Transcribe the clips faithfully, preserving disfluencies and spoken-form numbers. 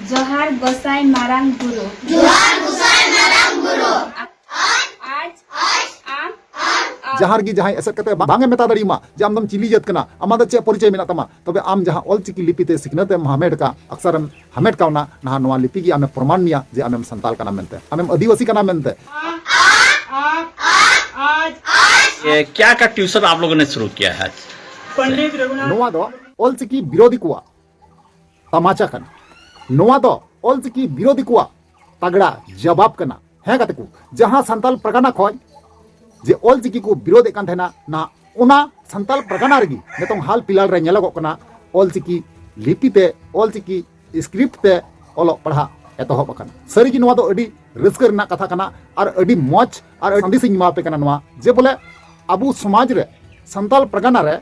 ᱡᱚᱦᱟᱨ ᱜᱚᱸᱥᱟᱭ ᱢᱟᱨᱟᱝ ᱵᱩᱨᱩ᱾ ᱡᱚᱦᱟᱨ ᱜᱚᱸᱥᱟᱭ ᱢᱟᱨᱟᱝ ᱵᱩᱨᱩ᱾ ᱟᱡ, ᱟᱡ, ᱟᱢ, ᱟᱢ᱾ ᱡᱟᱦᱟᱸ ᱨᱮᱜᱮ ᱡᱟᱦᱟᱸᱭ ᱮᱥᱮᱫ ᱠᱟᱛᱮ ᱵᱟᱝ ᱮ ᱢᱮᱛᱟ ᱫᱟᱲᱮᱭᱟᱢᱟ ᱡᱮ ᱟᱢ ᱫᱚᱢ ᱪᱤᱞᱤ ᱡᱟᱹᱛ ᱠᱟᱱᱟ, ᱟᱢᱟᱜ ᱫᱚ ᱪᱮᱫ ᱯᱚᱨᱤᱪᱚᱭ ᱢᱮᱱᱟᱜ ᱛᱟᱢᱟ, ᱛᱚᱵᱮ ᱟᱢ ᱡᱟᱦᱟᱸ ᱚᱞ ᱪᱤᱠᱤ ᱞᱤᱯᱤ ᱛᱮ ᱥᱤᱠᱷᱱᱟᱹᱛ ᱮᱢ ᱦᱟᱢᱮᱴ ᱠᱟᱜ, ᱟᱠᱥᱟᱨ ᱮᱢ ᱦᱟᱢᱮᱴ ᱠᱟᱣᱱᱟ, ᱱᱟᱦᱟᱜ ᱱᱚᱣᱟ ᱞᱤᱯᱤ ᱜᱮ ᱟᱢᱮ ᱯᱨᱚᱢᱟᱱ ᱢᱮᱭᱟ ᱡᱮ ᱟᱢᱮᱢ ᱥᱟᱱᱛᱟᱞ ᱠᱟᱱᱟ ᱢᱮᱱᱛᱮ, ᱟᱢᱮᱢ ᱟᱹᱫᱤᱵᱟᱹᱥᱤ ᱠᱟᱱᱟ ᱢᱮᱱᱛᱮ᱾ ये क्या का ट्यूशन आप लोगों ने शुरू किया है आज? ᱱᱚᱣᱟ ᱫᱚ ᱚᱞ ᱪᱤᱠᱤ ᱵᱤᱨᱳᱫᱷᱤ ᱠᱚᱣᱟᱜ ᱛᱟᱢᱟᱪᱟ ᱠᱟᱱᱟ᱾ ᱱᱚᱣᱟ ᱫᱚ ᱚᱞ ᱪᱤᱠᱤ ᱵᱤᱨᱳᱫᱷᱤ ᱠᱚᱣᱟᱜ ᱛᱟᱜᱲᱟ ᱡᱟᱵᱟᱵ ᱠᱟᱱᱟ᱾ ᱦᱮᱸ ᱜᱟᱛᱮ ᱠᱚ, ᱡᱟᱦᱟᱸ ᱥᱟᱱᱛᱟᱞ ᱯᱟᱨᱜᱟᱱᱟ ᱠᱷᱚᱱ ᱡᱮ ᱚᱞ ᱪᱤᱠᱤ ᱠᱚ ᱵᱤᱨᱳᱫᱷ ᱮᱫ ᱠᱟᱱ ᱛᱟᱦᱮᱱᱟ, ᱱᱟ ᱚᱱᱟ ᱥᱟᱱᱛᱟᱞ ᱯᱟᱨᱜᱟᱱᱟ ᱨᱮᱜᱮ ᱱᱤᱛᱚᱝ ᱦᱟᱞ ᱯᱤᱞᱟᱞ ᱨᱮ ᱧᱮᱞᱚᱜᱚᱜ ᱠᱟᱱᱟ ᱚᱞ ᱪᱤᱠᱤ ᱞᱤᱯᱤ ᱛᱮ, ᱚᱞ ᱪᱤᱠᱤ ᱥᱠᱨᱤᱯᱴ ᱛᱮ ᱚᱞᱚᱜ ᱯᱟᱲᱦᱟᱜ ᱮᱛᱚᱦᱚᱵ ᱟᱠᱟᱱᱟ᱾ ᱥᱟᱹᱨᱤᱜᱮ ᱱᱚᱣᱟ ᱫᱚ ᱟᱹᱰᱤ ᱨᱟᱹᱥᱠᱟᱹ ᱨᱮᱱᱟᱜ ᱠᱟᱛᱷᱟ ᱠᱟᱱᱟ ᱟᱨ ᱟᱹᱰᱤ ᱢᱚᱡᱽ ᱟᱨ ᱟᱹᱰᱤ ᱥᱟᱸᱫᱮᱥ ᱤᱧ ᱮᱢᱟ ᱯᱮ ᱠᱟᱱᱟ ᱱᱚᱣᱟ, ᱡᱮ ᱵᱚᱞᱮ ᱟᱵᱚ ᱥᱚᱢᱟᱡᱽ ᱨᱮ ᱥᱟᱱᱛᱟᱞ ᱯᱟᱨᱜᱟᱱᱟ ᱨᱮ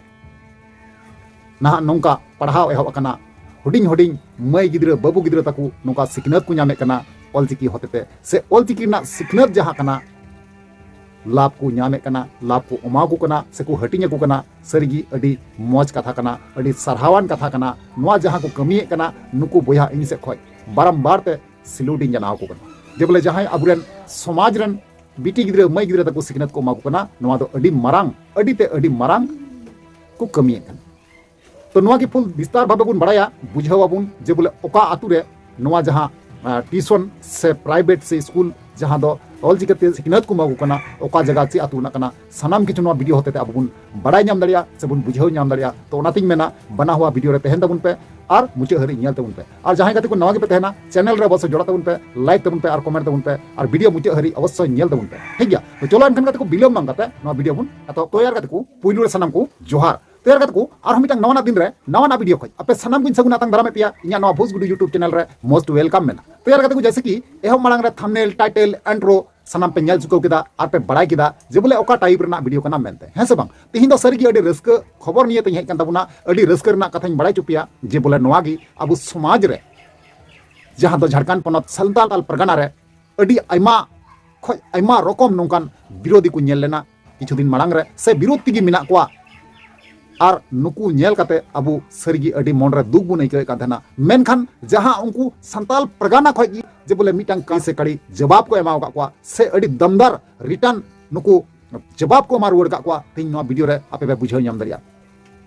ᱱᱟᱦᱟᱜ ᱱᱚᱝᱠᱟ ᱯᱟᱲᱦᱟᱣ ᱮᱦᱚᱵ ᱟᱠᱟᱱᱟ᱾ ᱦᱩᱰᱤᱧ ᱦᱩᱰᱤᱧ ᱢᱟᱹᱭ ᱜᱤᱫᱽᱨᱟᱹ ᱵᱟᱹᱵᱩ ᱜᱤᱫᱽᱨᱟᱹ ᱛᱟᱠᱚ ᱱᱚᱝᱠᱟ ᱥᱤᱠᱷᱱᱟᱹᱛ ᱠᱚ ᱧᱟᱢᱮᱫ ᱠᱟᱱᱟ ᱚᱞᱪᱤᱠᱤ ᱦᱚᱛᱮᱛᱮ, ᱥᱮ ᱚᱞᱪᱤᱠᱤ ᱨᱮᱱᱟᱜ ᱥᱤᱠᱷᱱᱟᱹᱛ ᱡᱟᱦᱟᱸ ᱠᱟᱱᱟ ᱞᱟᱵᱷ ᱠᱚ ᱧᱟᱢᱮᱫ ᱠᱟᱱᱟ, ᱞᱟᱵᱷ ᱠᱚ ᱮᱢᱟ ᱠᱚ ᱠᱟᱱᱟ, ᱥᱮᱠᱚ ᱦᱟᱹᱴᱤᱧ ᱟᱠᱚ ᱠᱟᱱᱟ᱾ ᱥᱟᱹᱨᱤᱜᱮ ᱟᱹᱰᱤ ᱢᱚᱡᱽ ᱠᱟᱛᱷᱟ ᱠᱟᱱᱟ, ᱟᱹᱰᱤ ᱥᱟᱨᱦᱟᱣᱟᱱ ᱠᱟᱛᱷᱟ ᱠᱟᱱᱟ᱾ ᱱᱚᱣᱟ ᱡᱟᱦᱟᱸ ᱠᱚ ᱠᱟᱹᱢᱤᱭᱮᱫ ᱠᱟᱱᱟ, ᱱᱩᱠᱩ ᱵᱚᱭᱦᱟ ᱤᱧ ᱥᱮᱫ ᱠᱷᱚᱱ ᱵᱟᱨᱚᱢᱵᱟᱨ ᱛᱮ ᱥᱤᱞᱩᱴ ᱤᱧ ᱡᱟᱱᱟᱣ ᱟᱠᱚ ᱠᱟᱱᱟ᱾ ᱡᱮ ᱵᱚᱞᱮ ᱡᱟᱦᱟᱸᱭ ᱟᱵᱚᱨᱮᱱ ᱥᱚᱢᱟᱡᱽ ᱨᱮᱱ ᱵᱤᱴᱤ ᱜᱤᱫᱽᱨᱟᱹ ᱢᱟᱹᱭ ᱜᱤᱫᱽᱨᱟᱹ ᱛᱟᱠᱚ ᱥᱤᱠᱷᱱᱟᱹᱛ ᱠᱚ ᱮᱢᱟ ᱠᱚ ᱠᱟᱱᱟ, ᱱᱚᱣᱟ ᱫᱚ ᱟᱹᱰᱤ ᱢᱟᱨᱟᱝ, ᱟᱹᱰᱤ ᱛᱮ ᱟᱹᱰᱤ ᱢᱟᱨᱟᱝ ᱠᱚ ᱠᱟᱹᱢᱤᱭᱮᱫ ᱠᱟᱱᱟ᱾ ᱛᱚ ᱱᱚᱣᱟ ᱜᱮ ᱯᱷᱩᱞ ᱵᱤᱥᱛᱟᱨ ᱵᱷᱟᱵᱮ ᱵᱚᱱ ᱵᱟᱲᱟᱭᱟ, ᱵᱩᱡᱷᱟᱹᱣ ᱟᱵᱚᱱ ᱡᱮ ᱵᱚᱞᱮ ᱚᱠᱟ ᱟᱛᱩ ᱨᱮ ᱱᱚᱣᱟ ᱡᱟᱦᱟᱸ ᱴᱤᱭᱩᱥᱚᱱ ᱥᱮ ᱯᱨᱟᱭᱵᱷᱮᱴ ᱥᱮ ᱥᱠᱩᱞ ᱡᱟᱦᱟᱸ ᱫᱚ ᱚᱞᱪᱤᱠᱤᱛᱮ ᱥᱤᱠᱷᱱᱟᱹᱛ ᱠᱚ ᱮᱢᱟ ᱠᱚ ᱠᱟᱱᱟ, ᱚᱠᱟ ᱡᱟᱭᱜᱟ ᱪᱮᱫ ᱟᱛᱩ ᱨᱮᱱᱟᱜ ᱠᱟᱱᱟ, ᱥᱟᱱᱟᱢ ᱠᱤᱪᱷᱩ ᱱᱚᱣᱟ ᱵᱷᱤᱰᱤᱭᱳ ᱦᱚᱛᱮᱛᱮ ᱟᱵᱚ ᱵᱚᱱ ᱵᱟᱲᱟᱭ ᱧᱟᱢ ᱫᱟᱲᱮᱭᱟᱜᱼᱟ ᱥᱮ ᱵᱚᱱ ᱵᱩᱡᱷᱟᱹᱣ ᱧᱟᱢ ᱫᱟᱲᱮᱭᱟᱜᱼᱟ᱾ ᱛᱚ ᱚᱱᱟᱛᱤᱧ ᱢᱮᱱᱟ ᱵᱟᱱᱟ ᱦᱚᱣᱟ ᱵᱷᱤᱰᱤᱭᱳ ᱨᱮ ᱛᱟᱦᱮᱱ ᱛᱟᱵᱚᱱ ᱯᱮ ᱟᱨ ᱢᱩᱪᱟᱹᱫ ᱦᱟᱹᱨᱤᱡ ᱧᱮᱞ ᱛᱟᱵᱚᱱ ᱯᱮ᱾ ᱟᱨ ᱡᱟᱦᱟᱸᱭ ᱜᱟᱛᱮ ᱠᱚ ᱱᱟᱣᱟ ᱜᱮᱯᱮ ᱛᱟᱦᱮᱱᱟ, ᱪᱮᱱᱮᱞ ᱨᱮ ᱚᱵᱚᱥᱥᱳᱭ ᱡᱚᱲᱟᱜ ᱛᱟᱵᱚᱱ ᱯᱮ, ᱞᱟᱭᱤᱠ ᱛᱟᱵᱚᱱ ᱯᱮ ᱟᱨ ᱠᱚᱢᱮᱱᱴ ᱛᱟᱵᱚᱱ ᱯᱮ ᱟᱨ ᱵᱷᱤᱰᱤᱭᱳ ᱢᱩᱪᱟᱹᱫ ᱦᱟᱹᱨᱤᱡ ᱚᱵᱚᱥᱥᱳᱭ ᱧᱮᱞ ᱛᱟᱵᱚᱱ ᱯᱮ, ᱴᱷᱤᱠ ᱜᱮᱭᱟ? ᱛᱚ ᱪᱚᱞᱚ ᱮᱱᱠᱷᱟᱱ ᱜᱟᱛᱮ ᱠᱚ ᱵᱤᱞᱚᱢ ᱵᱟᱝ ᱠᱟᱛᱮ ᱱᱚᱣᱟ ᱵᱷᱤᱰᱤᱭᱳ ᱵᱚᱱ ᱮᱛᱚᱦᱚᱵ᱾ ᱛᱚ ᱭᱟᱨ ᱜᱟᱛᱮ ᱠᱚ, ᱯᱩᱭᱞᱩ ᱨᱮ ᱥᱟᱱᱟᱢ ᱠᱚ ᱡᱚᱦᱟᱨ᱾ ᱛᱚ ᱭᱟᱨ ᱜᱟᱛᱮ ᱠᱚ, ᱟᱨᱦᱚᱸ ᱢᱤᱫᱴᱟᱝ ᱱᱟᱣᱟᱱᱟᱜ ᱫᱤᱱ ᱨᱮ ᱱᱟᱣᱟᱱᱟᱜ ᱵᱷᱤᱰᱤᱭᱳ ᱠᱷᱚᱡ ᱟᱯᱮ ᱥᱟᱱᱟᱢ ᱠᱚᱧ ᱥᱟᱹᱜᱩᱱ ᱟᱛᱟᱝ ᱫᱟᱨᱟᱢᱮᱫ ᱯᱮᱭᱟ ᱤᱧᱟᱹᱜ ᱱᱚᱣᱟ ᱵᱷᱳᱡᱽᱜᱩᱰᱩ YouTube ᱪᱮᱱᱮᱞ ᱨᱮ most welcome ᱢᱮᱱᱟᱜᱼᱟ᱾ ᱛᱚ ᱭᱟᱨ ᱜᱟᱛᱮ ᱠᱚ, ᱡᱮᱭᱥᱮ ᱠᱤ ᱮᱦᱚᱵ ᱢᱟᱲᱟᱝ ᱨᱮ ᱛᱷᱟᱢᱵᱱᱮᱞ, ᱴᱟᱭᱴᱮᱞ, ᱤᱱᱴᱨᱳ ᱥᱟᱱᱟᱢ ᱯᱮ ᱧᱮᱞ ᱪᱩᱠᱟᱹᱣ ᱠᱮᱫᱟ ᱟᱨ ᱯᱮ ᱵᱟᱲᱟᱭ ᱠᱮᱫᱟ ᱡᱮ ᱵᱚᱞᱮ ᱚᱠᱟ ᱴᱟᱭᱤᱯ ᱨᱮᱱᱟᱜ ᱵᱷᱤᱰᱤᱭᱳ ᱠᱟᱱᱟ ᱢᱮᱱᱛᱮ, ᱦᱮᱸ ᱥᱮ ᱵᱟᱝ? ᱛᱮᱦᱮᱧ ᱫᱚ ᱥᱟᱹᱨᱤᱜᱮ ᱟᱹᱰᱤ ᱨᱟᱹᱥᱠᱟᱹ ᱠᱷᱚᱵᱚᱨ ᱱᱤᱭᱮ ᱛᱮᱧ ᱦᱮᱡ ᱠᱟᱱ ᱛᱟᱵᱚᱱᱟ, ᱟᱹᱰᱤ ᱨᱟᱹᱥᱠᱟᱹ ᱨᱮᱱᱟᱜ ᱠᱟᱛᱷᱟᱧ ᱵᱟᱲᱟᱭ ᱦᱚᱪᱚ ᱯᱮᱭᱟ ᱡᱮ ᱵᱚᱞᱮ ᱱᱚᱣᱟ ᱜᱮ ᱟᱵᱚ ᱥᱚᱢᱟᱡᱽ ᱨᱮ, ᱡᱟᱦᱟᱸ ᱫᱚ ᱡᱷᱟᱲᱠᱷᱚᱸᱰ ᱯᱚᱱᱚᱛ ᱥᱟᱱᱛᱟᱲ ᱯᱟᱨᱜᱟᱱᱟ ᱨᱮ ᱟᱹᱰᱤ ᱟᱭᱢᱟ ᱠᱷᱚᱡ ᱟᱭᱢᱟ ᱨᱚᱠᱚᱢ ᱱᱚᱝᱠᱟᱱ ᱵᱤᱨᱳᱫᱷᱤ ᱠᱚ ᱧᱮᱞ ᱞᱮᱱᱟ ᱠᱤᱪᱷᱩ ᱫᱤᱱ ᱢᱟᱲᱟᱝ ᱨᱮ, ᱥᱮ ᱵᱤᱨᱳᱫᱷ ᱛᱮᱜᱮ ᱢᱮᱱᱟᱜ ᱠᱚᱣᱟ᱾ ᱟᱨ ᱱᱩᱠᱩ ᱧᱮᱞ ᱠᱟᱛᱮ ᱟᱵᱚ ᱥᱟᱹᱨᱤᱜᱮ ᱟᱹᱰᱤ ᱢᱚᱱᱨᱮ ᱫᱩᱠ ᱵᱚᱱ ᱟᱹᱭᱠᱟᱹᱣᱮᱫ ᱠᱟᱱ ᱛᱟᱦᱮᱱᱟ᱾ ᱢᱮᱱᱠᱷᱟᱱ ᱡᱟᱦᱟᱸ ᱩᱱᱠᱩ ᱥᱟᱱᱛᱟᱞ ᱯᱟᱨᱜᱟᱱᱟ ᱠᱷᱚᱡ ᱜᱮ ᱡᱮ ᱵᱚᱞᱮ ᱢᱤᱫᱴᱟᱝ ᱠᱟᱹᱲᱤ ᱥᱮ ᱠᱟᱹᱲᱤ ᱡᱚᱵᱟᱵ ᱠᱚ ᱮᱢᱟᱣ ᱟᱠᱟᱫ ᱠᱚᱣᱟ, ᱥᱮ ᱟᱹᱰᱤ ᱫᱟᱢᱫᱟᱨ ᱨᱤᱴᱟᱨᱱ ᱱᱩᱠᱩ ᱡᱚᱵᱟᱵ ᱠᱚ ᱮᱢᱟ ᱨᱩᱣᱟᱹᱲ ᱟᱠᱟᱫ ᱠᱚᱣᱟ, ᱛᱮᱦᱮᱧ ᱱᱚᱣᱟ ᱵᱷᱤᱰᱤᱭᱳ ᱨᱮ ᱟᱯᱮ ᱯᱮ ᱵᱩᱡᱷᱟᱹᱣ ᱧᱟᱢ ᱫᱟᱲᱮᱭᱟᱜᱼᱟ᱾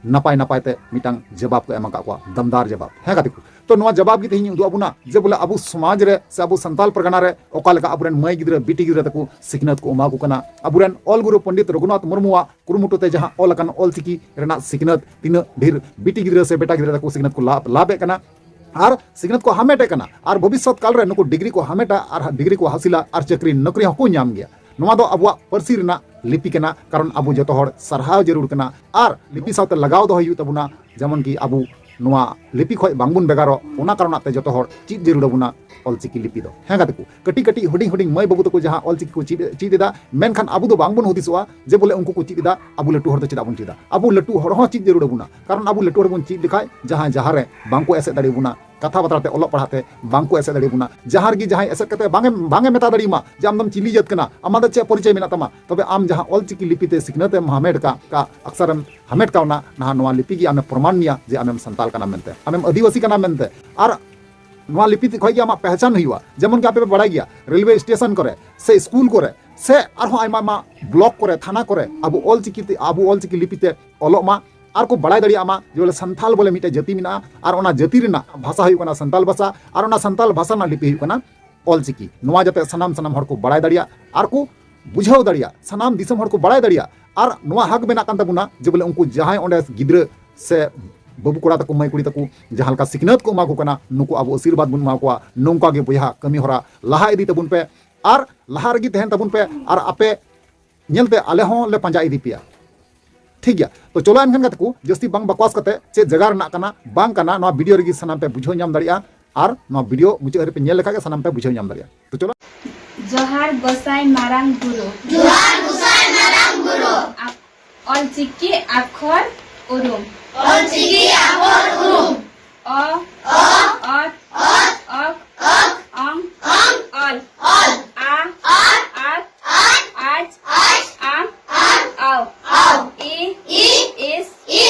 ᱱᱟᱯᱟᱭ ᱱᱟᱯᱟᱭ ᱛᱮ ᱢᱤᱫᱴᱟᱝ ᱡᱚᱵᱟᱵ ᱠᱚ ᱮᱢ ᱟᱠᱟᱫ ᱠᱚᱣᱟ, ᱫᱟᱢᱫᱟᱨ ᱡᱚᱵᱟᱵ᱾ ᱦᱮᱸ ᱜᱟᱛᱮ ᱠᱚ, ᱛᱚ ᱱᱚᱣᱟ ᱡᱚᱵᱟᱵ ᱜᱮ ᱛᱮᱦᱮᱧ ᱩᱫᱩᱜ ᱟᱵᱚᱱᱟ ᱡᱮ ᱵᱚᱞᱮ ᱟᱵᱚ ᱥᱚᱢᱟᱡᱽ ᱨᱮ ᱥᱮ ᱟᱵᱚ ᱥᱟᱱᱛᱟᱞ ᱯᱟᱨᱜᱟᱱᱟ ᱨᱮ ᱚᱠᱟ ᱞᱮᱠᱟ ᱟᱵᱚᱨᱮᱱ ᱢᱟᱹᱭ ᱜᱤᱫᱽᱨᱟᱹ ᱵᱤᱴᱤ ᱜᱤᱫᱽᱨᱟᱹ ᱛᱟᱠᱚ ᱥᱤᱠᱷᱱᱟᱹᱛ ᱠᱚ ᱮᱢᱟ ᱠᱚ ᱠᱟᱱᱟ᱾ ᱟᱵᱚᱨᱮᱱ ᱚᱞ ᱜᱩᱨᱩ ᱯᱚᱱᱰᱤᱛ ᱨᱚᱜᱷᱩᱱᱟᱛᱷ ᱢᱩᱨᱢᱩᱣᱟᱜ ᱠᱩᱨᱩᱢᱩᱴᱩ ᱛᱮ ᱡᱟᱦᱟᱸ ᱚᱞ ᱟᱠᱟᱱ ᱚᱞ ᱪᱤᱠᱤ ᱨᱮᱱᱟᱜ ᱥᱤᱠᱷᱱᱟᱹᱛ ᱛᱤᱱᱟᱹᱜ ᱰᱷᱮᱨ ᱵᱤᱴᱤ ᱜᱤᱫᱽᱨᱟᱹ ᱥᱮ ᱵᱮᱴᱟ ᱜᱤᱫᱽᱨᱟᱹ ᱛᱟᱠᱚ ᱥᱤᱠᱷᱱᱟᱹᱛ ᱠᱚ ᱞᱟᱵᱷ, ᱞᱟᱵᱷ ᱮᱫ ᱠᱟᱱᱟ ᱟᱨ ᱥᱤᱠᱷᱱᱟᱹᱛ ᱠᱚ ᱦᱟᱢᱮᱴ ᱮᱫ ᱠᱟᱱᱟ, ᱟᱨ ᱵᱷᱚᱵᱤᱥᱥᱚᱛ ᱠᱟᱞ ᱨᱮ ᱱᱩᱠᱩ ᱰᱤᱜᱽᱨᱤ ᱠᱚ ᱦᱟᱢᱮᱴᱟ ᱟᱨ ᱰᱤᱜᱽᱨᱤ ᱠᱚ ᱦᱟᱥᱤᱞᱟ ᱟᱨ ᱪᱟᱹᱠᱨᱤ ᱱᱚᱠᱨᱤ ᱦᱚᱸᱠᱚ ᱧᱟᱢ ᱜᱮᱭᱟ᱾ ᱱᱚᱣᱟ ᱫᱚ ᱟᱵᱚᱣᱟᱜ ᱯᱟᱹᱨᱥᱤ ᱨᱮᱱᱟᱜ ᱞᱤᱯᱤ ᱠᱟᱱᱟ, ᱠᱟᱨᱚᱱ ᱟᱵᱚ ᱡᱚᱛᱚ ᱦᱚᱲ ᱥᱟᱨᱦᱟᱣ ᱡᱟᱹᱨᱩᱲ ᱠᱟᱱᱟ ᱟᱨ ᱞᱤᱯᱤ ᱥᱟᱶᱛᱮ ᱞᱟᱜᱟᱣ ᱫᱚᱦᱚᱭ ᱦᱩᱭᱩᱜ ᱛᱟᱵᱚᱱᱟ, ᱡᱮᱢᱚᱱ ᱠᱤ ᱟᱵᱚ ᱱᱚᱣᱟ ᱞᱤᱯᱤ ᱠᱷᱚᱡ ᱵᱟᱝᱵᱚᱱ ᱵᱷᱮᱜᱟᱨᱚᱜ᱾ ᱚᱱᱟ ᱠᱟᱨᱚᱱᱟᱜ ᱛᱮ ᱡᱚᱛᱚ ᱦᱚᱲ ᱪᱮᱫ ᱡᱟᱹᱨᱩᱲ ᱟᱵᱚᱱᱟ ᱚᱞᱪᱤᱠᱤ ᱞᱤᱯᱤ ᱫᱚ᱾ ᱦᱮᱸ ᱜᱟᱛᱮ ᱠᱚ, ᱠᱟᱹᱴᱤᱡ ᱠᱟᱹᱴᱤᱡ ᱦᱩᱰᱤᱧ ᱦᱩᱰᱤᱧ ᱢᱟᱹᱭ ᱵᱟᱹᱵᱩ ᱛᱟᱠᱚ ᱡᱟᱦᱟᱸ ᱚᱞᱪᱤᱠᱤ ᱠᱚ ᱪᱮᱫ, ᱪᱮᱫ ᱮᱫᱟ, ᱢᱮᱱᱠᱷᱟᱱ ᱟᱵᱚ ᱫᱚ ᱵᱟᱝᱵᱚᱱ ᱦᱩᱫᱤᱥᱚᱜᱼᱟ ᱡᱮ ᱵᱚᱞᱮ ᱩᱱᱠᱩ ᱠᱚ ᱪᱮᱫ ᱮᱫᱟ, ᱟᱵᱚ ᱞᱟᱹᱴᱩ ᱦᱚᱲ ᱫᱚ ᱪᱮᱫᱟᱜ ᱵᱚᱱ ᱪᱮᱫᱟ? ᱟᱵᱚ ᱞᱟᱹᱴᱩ ᱦᱚᱲ ᱦᱚᱸ ᱪᱮᱫ ᱡᱟᱹᱨᱩᱲ ᱟᱵᱚᱱᱟ, ᱠᱟᱨᱚᱱ ᱟᱵᱚ ᱞᱟᱹᱴᱩ ᱦᱚᱲ ᱵᱚᱱ ᱪᱮᱫ ᱞᱮᱠᱷᱟᱡ ᱡᱟᱦᱟᱸᱭ ᱡᱟᱦᱟᱸ ᱨᱮ ᱵᱟᱝᱠᱚ ᱮᱥᱮᱫ ᱫᱟᱲᱮᱭᱟᱵᱚᱱᱟ, ᱠᱟᱛᱷᱟ ᱵᱟᱛᱨᱟ ᱛᱮ ᱚᱞᱚᱜ ᱯᱟᱲᱦᱟᱜ ᱛᱮ ᱵᱟᱝᱠᱚ ᱮᱥᱮᱫ ᱫᱟᱲᱮᱭᱟᱵᱚᱱᱟ᱾ ᱡᱟᱦᱟᱸ ᱨᱮᱜᱮ ᱡᱟᱦᱟᱸᱭ ᱮᱥᱮᱫ ᱠᱟᱛᱮ ᱵᱟᱝ ᱮ, ᱵᱟᱝ ᱮ ᱢᱮᱛᱟ ᱫᱟᱲᱮᱭᱟᱢᱟ ᱡᱮ ᱟᱢ ᱫᱚᱢ ᱪᱤᱞᱤ ᱡᱟᱹᱛ ᱠᱟᱱᱟ, ᱟᱢᱟᱜ ᱫᱚ ᱪᱮᱫ ᱯᱚᱨᱤᱪᱚᱭ ᱢᱮᱱᱟᱜ ᱛᱟᱢᱟ, ᱛᱚᱵᱮ ᱟᱢ ᱡᱟᱦᱟᱸ ᱚᱞᱪᱤᱠᱤ ᱞᱤᱯᱤ ᱛᱮ ᱥᱤᱠᱷᱱᱟᱹᱛ ᱮᱢ ᱦᱟᱢᱮᱴ ᱠᱟᱜ, ᱠᱟᱜ ᱟᱠᱥᱟᱨᱮᱢ ᱦᱟᱢᱮᱴ ᱠᱟᱣᱱᱟ, ᱱᱟᱦᱟᱜ ᱱᱚᱣᱟ ᱞᱤᱯᱤ ᱜᱮ ᱟᱢᱮ ᱯᱨᱚᱢᱟᱱ ᱢᱮᱭᱟ ᱡᱮ ᱟᱢᱮᱢ ᱥᱟᱱᱛᱟᱞ ᱠᱟᱱᱟ ᱢᱮᱱᱛᱮ, ᱟᱢᱮᱢ ᱟᱹᱫᱤᱵᱟᱹᱥᱤ ᱠᱟᱱᱟ ᱢᱮᱱᱛᱮ᱾ ᱟᱨ ᱱᱚᱣᱟ ᱞᱤᱯᱤ ᱛᱮ ᱠᱷᱚᱡ ᱜᱮ ᱟᱢᱟᱜ ᱯᱮᱦᱪᱟᱱ ᱦᱩᱭᱩᱜᱼᱟ᱾ ᱡᱮᱢᱚᱱ ᱠᱤ ᱟᱯᱮ ᱯᱮ ᱵᱟᱲᱟᱭ ᱜᱮᱭᱟ, ᱨᱮᱞᱣᱮ ᱥᱴᱮᱥᱚᱱ ᱠᱚᱨᱮ ᱥᱮ ᱥᱠᱩᱞ ᱠᱚᱨᱮ ᱥᱮ ᱟᱨᱦᱚᱸ ᱟᱭᱢᱟ ᱟᱭᱢᱟ ᱵᱞᱚᱠ ᱠᱚᱨᱮ, ᱛᱷᱟᱱᱟ ᱠᱚᱨᱮ ᱟᱵᱚ ᱚᱞᱪᱤᱠᱤ ᱛᱮ, ᱟᱵᱚ ᱚᱞᱪᱤᱠᱤ ᱞᱤᱯᱤ ᱛᱮ ᱚᱞᱚᱜ ᱢᱟ, ᱟᱨ ᱠᱚ ᱵᱟᱲᱟᱭ ᱫᱟᱲᱮᱭᱟᱜ ᱢᱟ ᱡᱮ ᱵᱚᱞᱮ ᱥᱟᱱᱛᱟᱞ ᱵᱚᱞᱮ ᱢᱤᱫᱴᱮᱡ ᱡᱟᱹᱛᱤ ᱢᱮᱱᱟᱜᱼᱟ, ᱟᱨ ᱚᱱᱟ ᱡᱟᱹᱛᱤ ᱨᱮᱱᱟᱜ ᱵᱷᱟᱥᱟ ᱦᱩᱭᱩᱜ ᱠᱟᱱᱟ ᱥᱟᱱᱛᱟᱞ ᱵᱷᱟᱥᱟ, ᱟᱨ ᱚᱱᱟ ᱥᱟᱱᱛᱟᱞ ᱵᱷᱟᱥᱟ ᱨᱮᱱᱟᱜ ᱞᱤᱯᱤ ᱦᱩᱭᱩᱜ ᱠᱟᱱᱟ ᱚᱞᱪᱤᱠᱤ᱾ ᱱᱚᱣᱟ ᱡᱟᱛᱮ ᱥᱟᱱᱟᱢ ᱥᱟᱱᱟᱢ ᱦᱚᱲ ᱠᱚ ᱵᱟᱲᱟᱭ ᱫᱟᱲᱮᱭᱟᱜ ᱟᱨ ᱠᱚ ᱵᱩᱡᱷᱟᱹᱣ ᱫᱟᱲᱮᱭᱟᱜ, ᱥᱟᱱᱟᱢ ᱫᱤᱥᱚᱢ ᱦᱚᱲ ᱠᱚ ᱵᱟᱲᱟᱭ ᱫᱟᱲᱮᱭᱟᱜ᱾ ᱟᱨ ᱱᱚᱣᱟ ᱦᱟᱠ ᱢᱮᱱᱟᱜ ᱠᱟᱱ ᱛᱟᱵᱚᱱᱟ ᱡᱮ ᱵᱚᱞᱮ ᱩᱱᱠᱩ ᱡᱟᱦᱟᱸᱭ ᱚᱸᱰᱮ ᱜᱤᱫᱽᱨᱟᱹ ᱥᱮ ᱵᱟᱹᱵᱩ ᱠᱚᱲᱟ ᱛᱟᱠᱚ, ᱢᱟᱹᱭ ᱠᱩᱲᱤ ᱛᱟᱠᱚ ᱡᱟᱦᱟᱸ ᱞᱮᱠᱟ ᱥᱤᱠᱷᱱᱟᱹᱛ ᱠᱚ ᱮᱢᱟ ᱠᱚ ᱠᱟᱱᱟ, ᱱᱩᱠᱩ ᱟᱵᱚ ᱟᱥᱤᱨᱵᱟᱫᱽ ᱵᱚᱱ ᱮᱢᱟ ᱠᱚᱣᱟ᱾ ᱱᱚᱝᱠᱟ ᱜᱮ ᱵᱚᱭᱦᱟ ᱠᱟᱹᱢᱤ ᱦᱚᱨᱟ ᱞᱟᱦᱟ ᱤᱫᱤ ᱛᱟᱵᱚᱱ ᱯᱮ ᱟᱨ ᱞᱟᱦᱟ ᱨᱮᱜᱮ ᱛᱟᱦᱮᱱ ᱛᱟᱵᱚᱱ ᱯᱮ, ᱟᱨ ᱟᱯᱮ ᱧᱮᱞᱛᱮ ᱟᱞᱮ ᱦᱚᱸ ᱞᱮ ᱯᱟᱸᱡᱟ ᱤᱫᱤ ᱯᱮᱭᱟ᱾ ᱴᱷᱤᱠ ᱜᱮᱭᱟ, ᱛᱚ ᱪᱚᱞᱚ ᱮᱱᱠᱷᱟᱱ ᱜᱟᱛᱮ ᱠᱚ, ᱡᱟᱹᱥᱛᱤ ᱵᱟᱝ ᱵᱟᱠᱚᱣᱟᱥ ᱠᱟᱛᱮ ᱪᱮᱫ ᱡᱟᱭᱜᱟ ᱨᱮᱱᱟᱜ ᱠᱟᱱᱟ ᱵᱟᱝ ᱠᱟᱱᱟ, ᱱᱚᱣᱟ ᱵᱷᱤᱰᱤᱭᱳ ᱨᱮᱜᱮ ᱥᱟᱱᱟᱢ ᱯᱮ ᱵᱩᱡᱷᱟᱹᱣ ᱧᱟᱢ ᱫᱟᱲᱮᱭᱟᱜᱼᱟ, ᱟᱨ ᱱᱚᱣᱟ ᱵᱷᱤᱰᱤᱭᱳ ᱢᱩᱪᱟᱹᱫ ᱦᱟᱹᱨᱤᱡ ᱯᱮ ᱧᱮᱞ ᱞᱮᱠᱷᱟᱡ ᱜᱮ ᱥᱟᱱᱟᱢ ᱯᱮ ᱵᱩᱡᱷᱟᱹᱣ ᱧᱟᱢ ᱫᱟᱲᱮᱭᱟᱜᱼᱟ᱾ ᱛᱚ ᱪᱚᱞᱚ᱾ ᱡᱚᱦᱟᱨ ᱜᱚᱸᱥᱟᱭ ᱢᱟᱨᱟᱝ ᱵᱩᱨᱩ᱾ ᱡᱚᱦᱟᱨ ᱜᱚᱸᱥᱟᱭ ᱢᱟᱨᱟᱝ ᱵᱩᱨᱩ᱾ ᱟ-, ᱚᱞᱪᱤᱠᱤ ᱟᱠᱷᱚᱨ ᱩᱨᱩᱢ᱾ ᱚᱞᱪᱤᱠᱤ ᱟᱠᱷᱚᱨ ᱩᱨᱩᱢ᱾ ᱚ, ᱚ, ᱚᱛ, ᱚᱛ, ᱚᱠ, ᱚᱠ, ᱚᱝ, ᱚᱝ, ᱚᱞ, ᱚᱞ, ᱟ, ᱟ, ᱟᱛ, ᱟᱛ, ᱟᱪ, ᱟᱪ, ᱟᱢ, ᱟᱢ, ᱟᱣ, ᱟᱣ, ᱤ, ᱤ, ᱤᱥ, ᱤᱥ,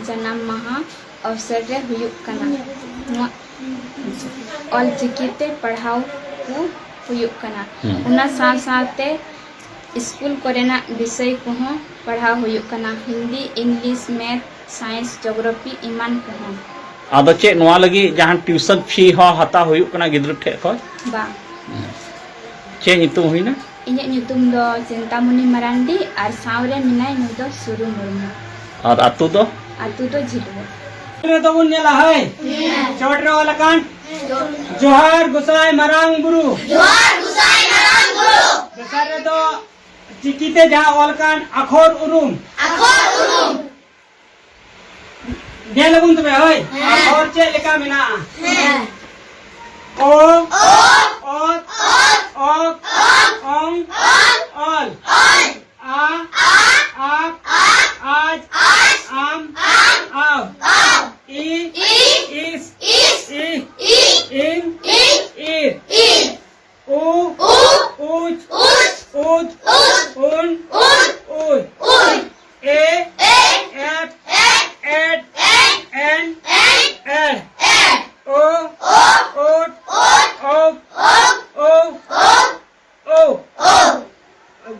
ᱡᱟᱱᱟᱢ ᱢᱟᱦᱟ ᱚᱵᱥᱚᱨ ᱨᱮ ᱦᱩᱭᱩᱜ ᱠᱟᱱᱟ᱾ ᱱᱚᱣᱟ ᱚᱞ ᱪᱤᱠᱤ ᱛᱮ ᱯᱟᱲᱦᱟᱣ ᱠᱚ ᱦᱩᱭᱩᱜ ᱠᱟᱱᱟ᱾ ᱦᱩᱸ᱾ ᱚᱱᱟ ᱥᱟᱶ ᱥᱟᱶᱛᱮ ᱥᱠᱩᱞ ᱠᱚᱨᱮᱱᱟᱜ ᱵᱤᱥᱚᱭ ᱠᱚᱦᱚᱸ ᱯᱟᱲᱦᱟᱣ ᱦᱩᱭᱩᱜ ᱠᱟᱱᱟ, ᱦᱤᱱᱫᱤ, ᱤᱝᱞᱤᱥ, ᱢᱮᱛᱷ, ᱥᱟᱭᱮᱱᱥ, ᱡᱳᱜᱨᱟᱯᱷᱤ ᱮᱢᱟᱱ ᱠᱚᱦᱚᱸ᱾ ᱟᱫᱚ ᱪᱮᱫ ᱱᱚᱣᱟ ᱞᱟᱹᱜᱤᱫ ᱡᱟᱦᱟᱱ tuition fee ᱦᱚᱸ ᱦᱟᱛᱟᱣ ᱦᱩᱭᱩᱜ ᱠᱟᱱᱟ ᱜᱤᱫᱽᱨᱟᱹ ᱴᱷᱮᱱ ᱠᱷᱚᱱ? ᱵᱟᱝ᱾ ᱪᱮᱫ ᱧᱩᱛᱩᱢ ᱦᱩᱭᱱᱟ? ᱤᱧᱟᱹᱜ ᱧᱩᱛᱩᱢ ᱫᱚ ᱪᱤᱱᱛᱟᱢᱚᱱᱤ ᱢᱟᱨᱟᱱᱰᱤ ᱟᱨ ᱥᱟᱶᱨᱮ ᱢᱮᱱᱟᱭ ᱱᱩᱭ ᱫᱚ ᱥᱩᱨᱩ ᱢᱩᱨᱢᱩ᱾ ᱟᱨ ᱟᱹᱛᱩ ᱫᱚ? ᱟᱹᱛᱩ ᱫᱚ ᱡᱷᱤᱞᱣᱟᱹ᱾ ᱨᱮᱫᱚ ᱵᱚᱱ ᱧᱮᱞᱟ, ᱦᱳᱭ᱾ ᱪᱚᱴ ᱨᱮ ᱚᱞ ᱟᱠᱟᱱ ᱡᱚᱦᱟᱨ ᱜᱚᱸᱥᱟᱭ ᱢᱟᱨᱟᱝ ᱵᱩᱨᱩ᱾ ᱡᱚᱦᱟᱨ ᱜᱚᱸᱥᱟᱭ ᱢᱟᱨᱟᱝ ᱵᱩᱨᱩ᱾ ᱫᱚᱥᱟᱨ ᱨᱮᱫᱚ ᱪᱤᱠᱤᱛᱮ ᱡᱟᱦᱟᱸ ᱚᱞ ᱟᱠᱟᱱ ᱟᱠᱷᱚᱨ ᱩᱨᱩᱢ᱾ ᱟᱠᱷᱚᱨ ᱩᱨᱩᱢ᱾ ᱧᱮᱞ ᱟᱵᱚᱱ ᱛᱚᱵᱮ, ᱦᱳᱭ᱾ ᱦᱮᱸ᱾ ᱟᱠᱷᱚᱨ ᱪᱮᱫ ᱞᱮᱠᱟ ᱢᱮᱱᱟᱜᱼᱟ? ᱦᱮᱸ᱾ ᱚ, ᱚ, ᱚᱛ, ᱚᱛ, ᱚᱠ, ᱚᱠ, ᱚᱝ, ᱚᱝ, ᱚᱞ, ᱚᱞ, ᱟ, ᱟ, ᱟᱯ, ᱟᱯ, ᱟᱡ, ᱟᱡ, ᱟᱢ, ᱟᱢ, ᱟᱣ, ᱟᱣ, ᱤ, ᱤ, ᱤᱥ, ᱤᱥ, ᱤ, ᱤ, ᱤᱝ, ᱤᱝ, ᱤᱨ, ᱤᱨ, ᱩ, ᱩ, ᱩᱪ, ᱩᱪ, ᱩᱫ, ᱩᱫ, ᱩᱱ, ᱩᱱ, ᱩᱭ, ᱩᱭ, ᱮ, ᱮ, ᱮᱯ, ᱮᱯ, ᱮᱰ, ᱮᱰ, ᱮᱱ, ᱮᱱ, ᱮᱲ, ᱮᱲ, ᱳ, ᱳ, ᱳᱴ, ᱳᱴ, ᱳᱯ, ᱳᱯ, ᱳᱣ, ᱳᱣ, ᱳᱣ, ᱳᱣ,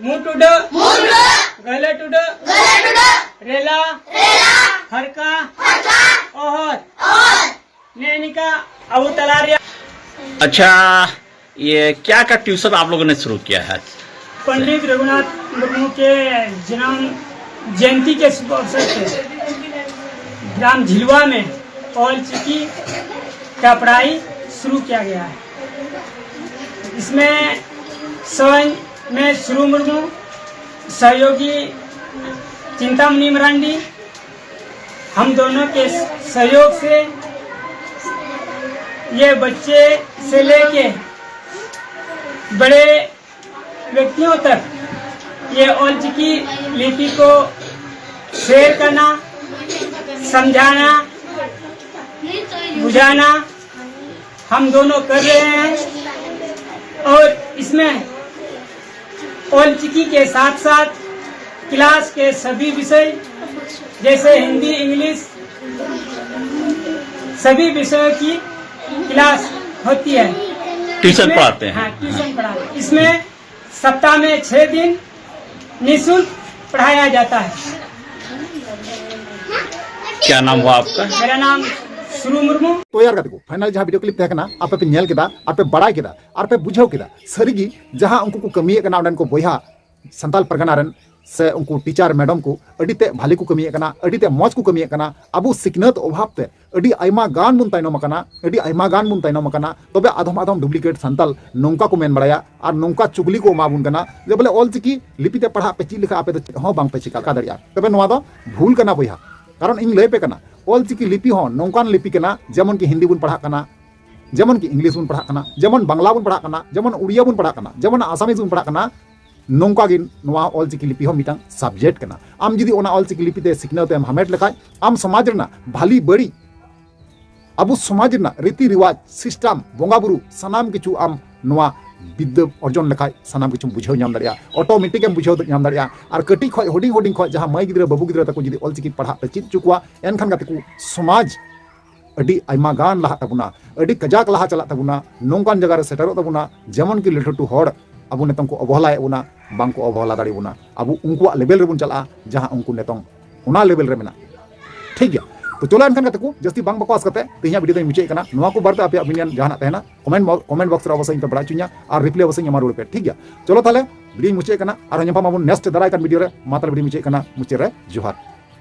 ᱢᱩ ᱴᱩᱰᱟᱹᱜ, ᱢᱩ ᱴᱩᱰᱟᱹᱜ, ᱜᱟᱹᱦᱞᱟᱹ ᱴᱩᱰᱟᱹᱜ, ᱜᱟᱹᱦᱞᱟᱹ ᱴᱩᱰᱟᱹᱜ, ᱨᱮᱞᱟ, ᱨᱮᱞᱟ, ᱦᱟᱨᱠᱟ, ᱦᱟᱨᱠᱟ, ᱚᱦᱚᱫ, ᱚᱦᱚᱫ᱾ ᱱᱮᱜᱼᱮ ᱱᱤᱝᱠᱟ ᱟᱵᱚ ᱛᱟᱞᱟ ᱨᱮᱭᱟᱜ ᱟᱪᱪᱷᱟ, ये क्या का ट्यूशन आप लोगों ने शुरू किया है? पंडित रघुनाथ मुर्मू के जन्म जयंती के शुभ अवसर पे ग्राम झिलवा में ऑल चिकी का पढ़ाई शुरू किया गया है। इसमें स्वयं मैं सुरु मुर्मू, सहयोगी चिंतामणि मरांडी, हम दोनों के सहयोग से ये बच्चे से लेके बड़े व्यक्तियों तक ये ओलचिकी लिपि को शेयर करना, समझाना, बुझाना हम दोनों कर रहे हैं। और इसमें ओलचिकी के साथ साथ क्लास के सभी विषय जैसे हिंदी, इंग्लिश, सभी विषयों की क्लास होती है। ट्यूशन इसमें- पढ़ाते हैं। हाँ, ट्यूशन पढ़ाते हैं। इसमें सप्ताह में छह दिन निःशुल्क पढ़ाया जाता है। क्या नाम हुआ आपका? मेरा नाम सुरु मुर्मू। ᱛᱚ ᱭᱟᱨ ᱜᱟᱛᱮ ᱠᱚ, ᱯᱷᱟᱭᱱᱟᱞ ᱡᱟᱦᱟᱸ ᱵᱷᱤᱰᱤᱭᱳ ᱠᱞᱤᱯ ᱛᱟᱦᱮᱸ ᱠᱟᱱᱟ, ᱟᱯᱮ ᱯᱮ ᱧᱮᱞ ᱠᱮᱫᱟ ᱟᱨ ᱯᱮ ᱵᱟᱲᱟᱭ ᱠᱮᱫᱟ ᱟᱨ ᱯᱮ ᱵᱩᱡᱷᱟᱹᱣ ᱠᱮᱫᱟ, ᱥᱟᱹᱨᱤᱜᱮ ᱡᱟᱦᱟᱸ ᱩᱱᱠᱩ ᱠᱚ ᱠᱟᱹᱢᱤᱭᱮᱫ ᱠᱟᱱᱟ ᱚᱸᱰᱮᱱ ᱠᱚ ᱵᱚᱭᱦᱟ ᱥᱟᱱᱛᱟᱞ ᱯᱟᱨᱜᱟᱱᱟ ᱨᱮᱱ ᱥᱮ ᱩᱱᱠᱩ ᱴᱤᱪᱟᱨ ᱢᱮᱰᱟᱢ ᱠᱚ ᱟᱹᱰᱤ ᱛᱮᱫ ᱵᱷᱟᱞᱮ ᱠᱚ ᱠᱟᱹᱢᱤᱭᱮᱫ ᱠᱟᱱᱟ, ᱟᱹᱰᱤ ᱛᱮᱫ ᱢᱚᱡᱽ ᱠᱚ ᱠᱟᱹᱢᱤᱭᱮᱫ ᱠᱟᱱᱟ᱾ ᱟᱵᱚ ᱥᱤᱠᱷᱱᱟᱹᱛ ᱚᱵᱷᱟᱵ ᱛᱮ ᱟᱹᱰᱤ ᱟᱭᱢᱟ ᱜᱟᱱ ᱵᱚᱱ ᱛᱟᱭᱱᱚᱢ ᱟᱠᱟᱱᱟ, ᱟᱹᱰᱤ ᱟᱭᱢᱟ ᱜᱟᱱ ᱵᱚᱱ ᱛᱟᱭᱱᱚᱢ ᱟᱠᱟᱱᱟ᱾ ᱛᱚᱵᱮ ᱟᱫᱚᱢ ᱟᱫᱚᱢ ᱰᱩᱯᱞᱤᱠᱮᱴ ᱥᱟᱱᱛᱟᱞ ᱱᱚᱝᱠᱟ ᱠᱚ ᱢᱮᱱ ᱵᱟᱲᱟᱭᱟ ᱟᱨ ᱱᱚᱝᱠᱟ ᱪᱩᱜᱽᱞᱤ ᱠᱚ ᱮᱢᱟ ᱵᱚᱱ ᱠᱟᱱᱟ ᱡᱮ ᱵᱚᱞᱮ ᱚᱞ ᱪᱤᱠᱤ ᱞᱤᱯᱤ ᱛᱮ ᱯᱟᱲᱦᱟᱜ ᱯᱮ, ᱪᱮᱫ ᱞᱮᱠᱷᱟᱱ ᱟᱯᱮ ᱫᱚ ᱪᱮᱫ ᱦᱚᱸ ᱵᱟᱝ ᱯᱮ ᱪᱤᱠᱟ ᱫᱟᱲᱮᱭᱟᱜᱼᱟ᱾ ᱛᱚᱵᱮ ᱱᱚᱣᱟ ᱫᱚ ᱵᱷᱩᱞ ᱠᱟᱱᱟ ᱵᱚᱭᱦᱟ, ᱠᱟᱨᱚᱱ ᱤᱧ ᱞᱟᱹᱭ ᱯᱮ ᱠᱟᱱᱟ, ᱚᱞ ᱪᱤᱠᱤ ᱞᱤᱯᱤ ᱦᱚᱸ ᱱᱚᱝᱠᱟᱱ ᱞᱤᱯᱤ ᱠᱟᱱᱟ, ᱡᱮᱢᱚᱱ ᱠᱤ ᱦᱤᱱᱫᱤ ᱵᱚᱱ ᱯᱟᱲᱦᱟᱜ ᱠᱟᱱᱟ, ᱡᱮᱢᱚᱱ ᱠᱤ ᱤᱝᱞᱤᱥ ᱵᱚᱱ ᱯᱟᱲᱦᱟᱜ ᱠᱟᱱᱟ, ᱡᱮᱢᱚᱱ ᱵᱟᱝᱞᱟ ᱵᱚᱱ ᱯᱟᱲᱦᱟᱜ ᱠᱟᱱᱟ, ᱡᱮᱢᱚᱱ ᱩᱲᱤᱭᱟ ᱵᱚᱱ ᱯᱟᱲᱦᱟᱜ ᱠᱟᱱᱟ, ᱡᱮᱢᱚᱱ ᱟᱥᱟᱢᱤᱡ ᱵᱚᱱ ᱯᱟᱲᱦᱟᱜ ᱠᱟᱱᱟ, ᱱᱚᱝᱠᱟ ᱜᱮ ᱱᱚᱣᱟ ᱚᱞ ᱪᱤᱠᱤ ᱞᱤᱯᱤ ᱦᱚᱸ ᱢᱤᱫᱴᱟᱝ ᱥᱟᱵᱡᱮᱠᱴ ᱠᱟᱱᱟ᱾ ᱟᱢ ᱡᱩᱫᱤ ᱚᱱᱟ ᱚᱞ ᱪᱤᱠᱤ ᱞᱤᱯᱤ ᱛᱮ ᱥᱤᱠᱷᱱᱟᱹᱛ ᱮᱢ ᱦᱟᱢᱮᱴ ᱞᱮᱠᱷᱟᱡ, ᱟᱢ ᱥᱚᱢᱟᱡᱽ ᱨᱮᱱᱟᱜ ᱵᱷᱟᱞᱤ ᱵᱟᱹᱲᱤᱡ, ᱟᱵᱚ ᱥᱚᱢᱟᱡᱽ ᱨᱮᱱᱟᱜ ᱨᱤᱛᱤ ᱨᱮᱣᱟᱡᱽ, ᱥᱤᱥᱴᱟᱢ, ᱵᱚᱸᱜᱟ ᱵᱩᱨᱩ, ᱥᱟᱱᱟᱢ ᱠᱤᱪᱷᱩ ᱟᱢ ᱱᱚᱣᱟ ᱵᱤᱫᱽᱫᱟᱹ ᱚᱨᱡᱚᱱ ᱞᱮᱠᱷᱟᱡ ᱥᱟᱱᱟᱢ ᱠᱤᱪᱷᱩᱢ ᱵᱩᱡᱷᱟᱹᱣ ᱧᱟᱢ ᱫᱟᱲᱮᱭᱟᱜᱼᱟ, ᱚᱴᱳᱢᱮᱴᱤᱠ ᱮᱢ ᱵᱩᱡᱷᱟᱹᱣ ᱧᱟᱢ ᱫᱟᱲᱮᱭᱟᱜᱼᱟ᱾ ᱟᱨ ᱠᱟᱹᱴᱤᱡ ᱠᱷᱚᱡ ᱦᱩᱰᱤᱧ ᱦᱩᱰᱤᱧ ᱠᱷᱚᱡ ᱡᱟᱦᱟᱸ ᱢᱟᱹᱭ ᱜᱤᱫᱽᱨᱟᱹ ᱵᱟᱹᱵᱩ ᱜᱤᱫᱽᱨᱟᱹ ᱛᱟᱠᱚ ᱡᱩᱫᱤ ᱚᱞ ᱪᱤᱠᱤ ᱯᱟᱲᱦᱟᱜ ᱯᱮ ᱪᱮᱫ ᱦᱚᱪᱚ ᱠᱚᱣᱟ, ᱮᱱᱠᱷᱟᱱ ᱜᱟᱛᱮ ᱠᱚ ᱥᱚᱢᱟᱡᱽ ᱟᱹᱰᱤ ᱟᱭᱢᱟ ᱜᱟᱱ ᱞᱟᱦᱟᱜ ᱛᱟᱵᱚᱱᱟ, ᱟᱹᱰᱤ ᱠᱟᱡᱟᱠ ᱞᱟᱦᱟ ᱪᱟᱞᱟᱜ ᱛᱟᱵᱚᱱᱟ, ᱱᱚᱝᱠᱟᱱ ᱡᱟᱭᱜᱟ ᱨᱮ ᱥᱮᱴᱮᱨᱚᱜ ᱛᱟᱵᱚᱱᱟ, ᱡᱮᱢᱚᱱ ᱠᱤ ᱞᱟᱹᱴᱩ ᱞᱟᱹᱴᱩ ᱦᱚᱲ ᱟᱵᱚ ᱱᱤᱛᱚᱝ ᱠᱚ ᱚᱵᱚᱦᱮᱞᱟᱭᱮᱫ ᱵᱚᱱᱟ, ᱵᱟᱝ ᱠᱚ ᱚᱵᱚᱦᱮᱞᱟ ᱫᱟᱲᱮ ᱵᱚᱱᱟ᱾ ᱟᱵᱚ ᱩᱱᱠᱩᱣᱟᱜ ᱞᱮᱵᱮᱞ ᱨᱮᱵᱚᱱ ᱪᱟᱞᱟᱜᱼᱟ, ᱡᱟᱦᱟᱸ ᱩᱱᱠᱩ ᱱᱤᱛᱚᱝ ᱚᱱᱟ ᱞᱮᱵᱮᱞ ᱨᱮ ᱢᱮᱱᱟᱜ᱾ ᱴᱷᱤᱠ ᱜᱮᱭᱟ, ᱛᱚ ᱪᱚᱞᱚ ᱮᱱᱠᱷᱟᱱ ᱜᱟᱛᱮ ᱠᱚ, ᱡᱟᱹᱥᱛᱤ ᱵᱟᱝ ᱵᱟᱠᱚ ᱟᱥ ᱠᱟᱛᱮ ᱛᱮᱦᱮᱧᱟᱜ ᱵᱷᱤᱰᱤᱭᱳ ᱫᱚᱧ ᱢᱩᱪᱟᱹᱫ ᱠᱟᱱᱟ᱾ ᱱᱚᱣᱟ ᱠᱚ ᱵᱟᱨᱮᱛᱮ ᱟᱯᱮᱭᱟᱜ ᱚᱯᱤᱱᱤᱭᱚᱱ ᱡᱟᱦᱟᱱᱟᱜ ᱛᱟᱦᱮᱱᱟ, ᱠᱚᱢᱮᱱᱴ ᱠᱚᱢᱮᱱᱴ ᱵᱚᱠᱥ ᱨᱮ ᱚᱵᱚᱥᱥᱳᱭ ᱤᱧ ᱯᱮ ᱵᱟᱲᱟᱭ ᱦᱚᱪᱚᱧᱟ ᱟᱨ ᱨᱤᱯᱞᱟᱭ ᱚᱵᱚᱥᱥᱳᱭ ᱤᱧ ᱮᱢᱟ ᱨᱩᱣᱟᱹᱲ ᱯᱮ᱾ ᱴᱷᱤᱠ ᱜᱮᱭᱟ, ᱪᱚᱞᱚ ᱛᱟᱦᱞᱮ ᱵᱷᱤᱰᱤᱭᱳᱧ ᱢᱩᱪᱟᱹᱫ ᱠᱟᱱᱟ, ᱟᱨᱦᱚᱸ ᱧᱟᱯᱟᱢ ᱟᱵᱚᱱ ᱱᱮᱠᱥᱴ ᱫᱟᱨᱟᱭ ᱠᱟᱱ ᱵᱷᱤᱰᱤᱭᱳ ᱨᱮ᱾ ᱢᱟ ᱛᱟᱦᱞᱮ ᱵᱷᱤᱰᱤᱭᱳ ᱢᱩᱪᱟᱹᱫ ᱠᱟᱱᱟ, ᱢᱩᱪᱟᱹᱫ ᱨᱮ ᱡᱚᱦᱟᱨ᱾